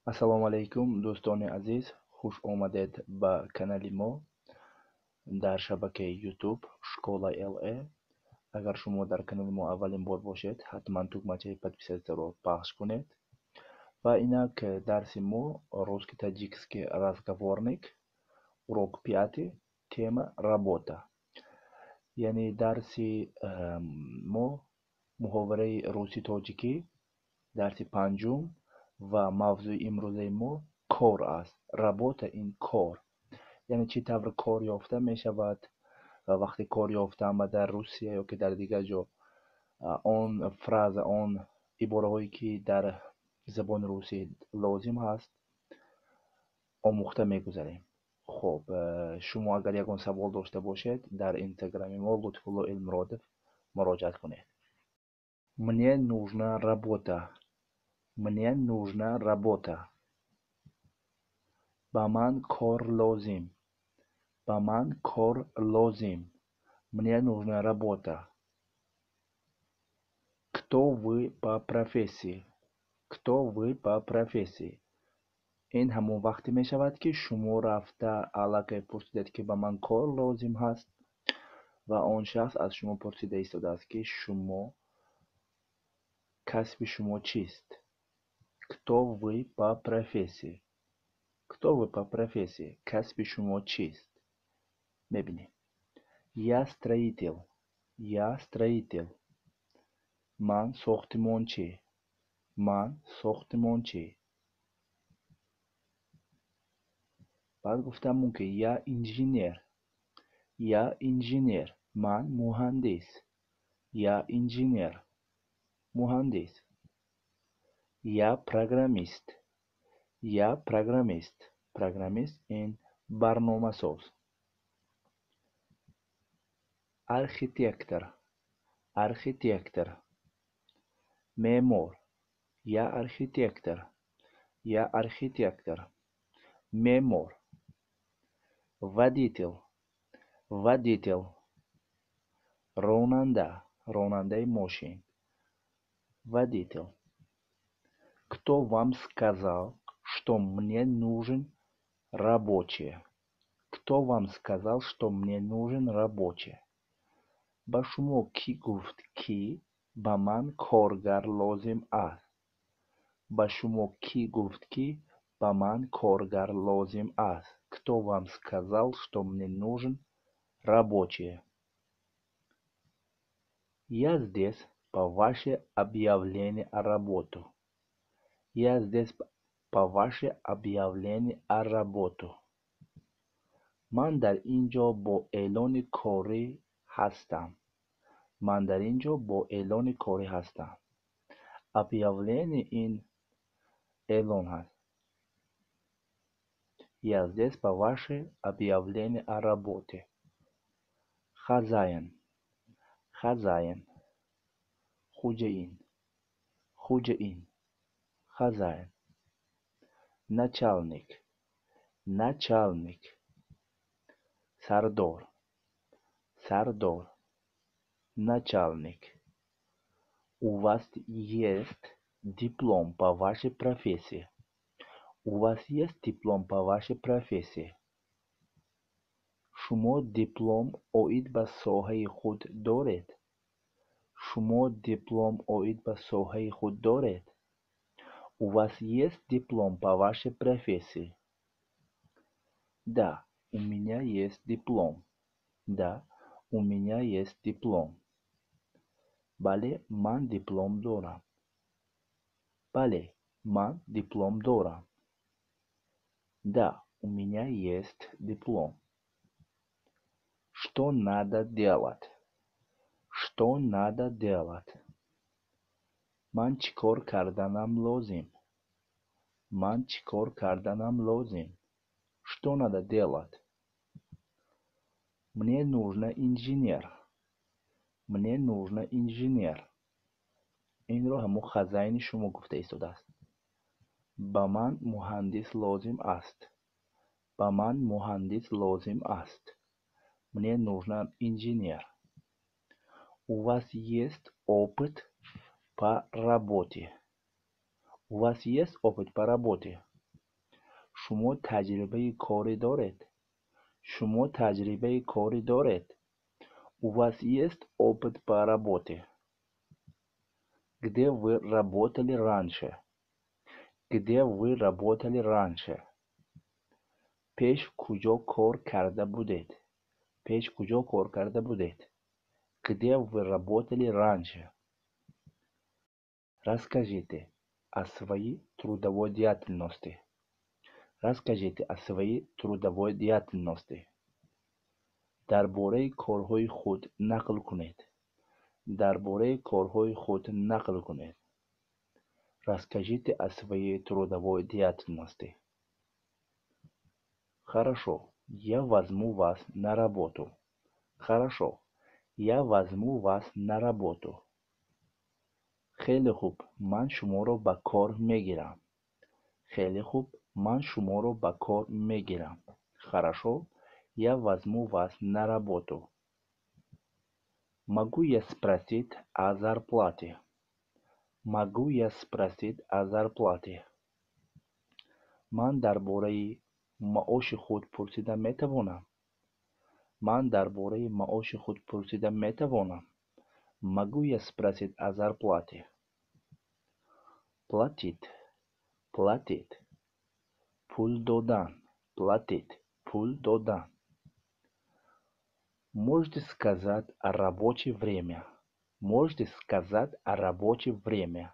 Ассалому алайкум, дӯстони азиз, хуш омадед ба канали мо дар шабакаи YouTube «Школа ЛЭ». Агар шумо дар канали мо аввалин бор бошед, ҳатман тугмачаи подписаться-ро пахш кунед. Ва инак дарси мо «Русско-таджикский разговорник», урок пятый, тема «Работа». Яъне дарси мо муҳовараи русӣ-тоҷикӣ, дарси панҷум ва мавзӯи имрӯзаи мо кор аст. Работа ин кор. Яъне чӣ тавр кор ёфта мешавад ва вақте кор ёфтам дар Русия ё ки дар дигар ҷо он фраза, он ибораҳое ки дар забони русӣ лозим ҳаст, омӯхта мегузарем. Хуб, шумо агар ягон савол дошта бошед, дар инстаграми мо Лутфулло Элмуродов муроҷиат кунед. Мне нужна работа. Мне нужна работа. Ба ман кор лозим. Ба ман кор лозим. Мне нужна работа. Кто вы по профессии? Кто вы по профессии? Ин ҳамон вақте мешавад, ки шумо рафта аллакай пурсидед, ки ба ман кор лозим ҳаст, ва он шахс аз шумо пурсида истодааст, ки шумо касби шумо чист? Кто вы по профессии? Кто вы по профессии? Касби шумо чист? Мебинем. Я строитель. Я строитель. Ман сохтмончӣ. Ман сохтмончӣ. Баъд гуфтам мумкин: я инженер. Я инженер. Ман муҳандис. Я инженер. Муҳандис. Я программист. Я программист. Программист ин барномасоз. Архитектор. Архитектор. Меъмор. Я архитектор. Я архитектор. Меъмор. Водитель. Водитель. Ронанда. Ронандаи мошин. Водитель. Кто вам сказал, что мне нужен рабочий? Кто вам сказал, что мне нужен рабочий? Ба шумо кӣ гуфт, ки ба ман коргар лозим аст? Ба шумо кӣ гуфт, ки ба ман коргар лозим аст? Кто вам сказал, что мне нужен рабочий? Я здесь по ваше объявление о работу. Я здесь по ваше объявление о работу. Ман дар ин ҷо бо эълони корӣ ҳастам. Ман дар ин ҷо бо эълони корӣ ҳастам. Объявление ин эълон ҳаст. Я здесь по ваше объявление о работе. Хозяин. Хозяин. Хуҷаин. Хуҷаин. Хозяин. Начальник. Начальник. Сардор. Сардор. Начальник. У вас есть диплом по вашей профессии? У вас есть диплом по вашей профессии? Шумо диплом оид ба соҳаи худ доред? Шумо диплом оид ба соҳаи худ доред? У вас есть диплом по вашей профессии? Да, у меня есть диплом. Да, у меня есть диплом. Бале, ман диплом дорам. Бале, ман диплом дорам. Да, у меня есть диплом. Что надо делать? Что надо делать? Ман чӣ кор карданам лозим? Ман чӣ кор карданам лозим? Что надо делать? Мне нужно инженер. Мне нужно инженер. Инро ҳамон хозяин и шумо гуфта истодааст. Ба ман муҳандис лозим аст. Ба ман муҳандис лозим аст. Мне нужно инженер. У вас есть опыт по работе? У вас есть опыт по работе? Шумо таҷрибаи корӣ доред? Шумо таҷрибаи корӣ доред? У вас есть опыт по работе? Где вы работали раньше? Где вы работали раньше? Пеш куҷо кор карда будед? Пеш куҷо кор карда будед? Где вы работали раньше? Расскажите о своей трудовой деятельности. Расскажите о своей трудовой деятельности. Дар бораи корҳои худ нақл кунед. Дар бораи корҳои худ нақл кунед. Расскажите о своей трудовой деятельности. Хорошо, я возьму вас на работу. Хорошо, я возьму вас на работу. Хеле хуб, ман шуморо ба кор мегирам. Хеле хуб, ман шуморо ба кор мегирам. Хорошо, я возьму вас на работу. Могу я спросить о зарплате? Могу я спросить о зарплате? Ман дар бораи маоши худ пурсида метавонам? Ман дар бораи маоши худ пурсида метавонам? Могу я спросить о зарплате? Платить, платить, пул додан. Платить, пул додан. Можете сказать рабочее время? Можете сказать рабочее время?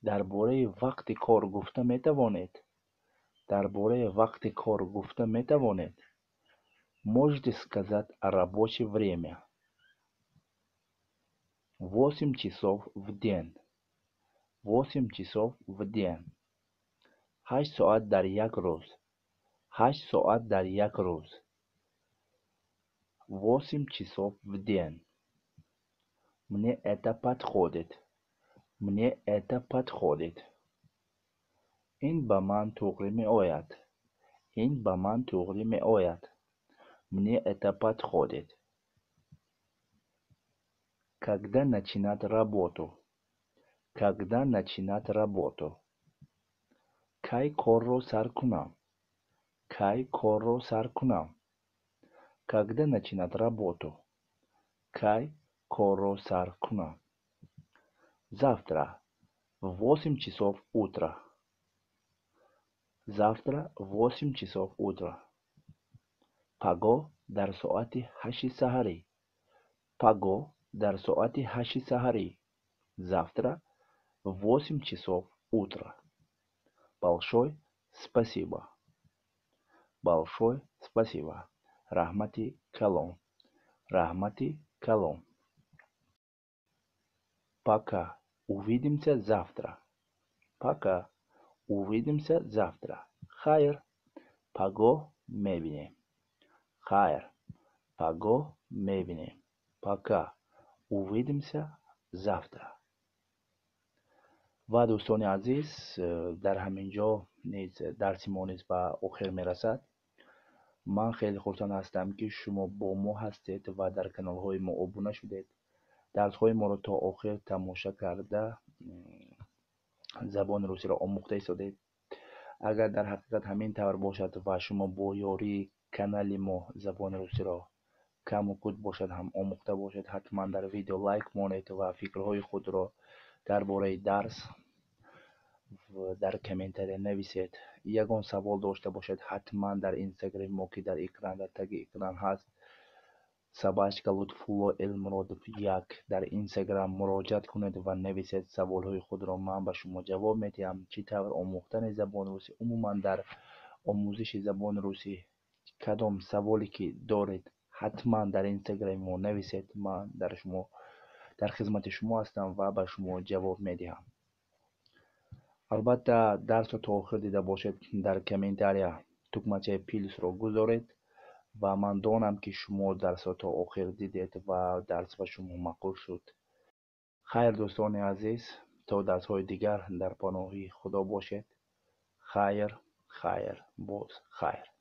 Дар бораи вақти кор гуфта метавонед? Дар бораи вақти кор гуфта метавонед? Можете сказать рабочее время? 8 часов в день. 8 часов в день. 8 соат дар як рӯз. 8 соат дар як рӯз. 8 часов в день. Мне это подходит. Мне это подходит. Ин ба ман туғри меояд. Ин ба ман туғри меояд. Мне это подходит. Когда начинать работу? Когда начинать работу? Кай корро сар кунам? Кай корро сар кунам? Когда начинать работу? Кай корро сар кунам? Завтра в 8 часов утра. Завтра в 8 часов утра. Пагоҳ дар соати 8-и саҳарӣ. Пагоҳ дар соати 8-и саҳарӣ. Завтра в 8 часов утра. Большое спасибо. Большое спасибо. Раҳмати калон. Раҳмати калон. Пока, увидимся завтра. Пока, увидимся завтра. Хайр, пагоҳ мебинем. Хайр, пагоҳ мебинем. Пока, увидимся завтра. Ва дӯстони азиз, дар ҳамин ҷо низ дарси мо низ ба охир мерасад. Ман хеле хурсанд ҳастам, ки шумо бо мо ҳастед ва дар каналҳои мо обуна шудед, дарсҳои моро то охир тамоша карда, забони русиро омӯхта истодед. Агар дар ҳақиқат ҳамин тавр бошад ва шумо бо ёрии канали мо забони русиро каму куд бошад ҳам омӯхта бошед, ҳатман дар видео лайк монед ва фикрҳои худро дар бораи дарс дар комментария нависед. Ягон савол дошта бошед, ҳатман дар инстаграми мо, ки дар экран, дар таги экран ҳаст, @лутфулло элмуродов1, дар инстаграм муроҷиат кунед ва нависед саволҳои худро, ман ба шумо ҷавоб медиҳам. Чӣ тавр омӯхтани забони русӣ, умуман дар омӯзиши забони русӣ кадом саволе ки доред, ҳатман дар инстаграми мо нависед. Ман дар хизмати шумо ҳастам ва ба шумо ҷавоб медиҳам. Албатта, дарсро то охир дида бошед, дар комментария тукмачаи плюсро гузоред ва ман донам, ки шумо дарсро то охир дидед ва дарс ба шумо маъқул шуд. Хайр, дӯстони азиз, то дарсҳои дигар дар паноҳи Худо бошед. Хайр, хайр, боз хайр.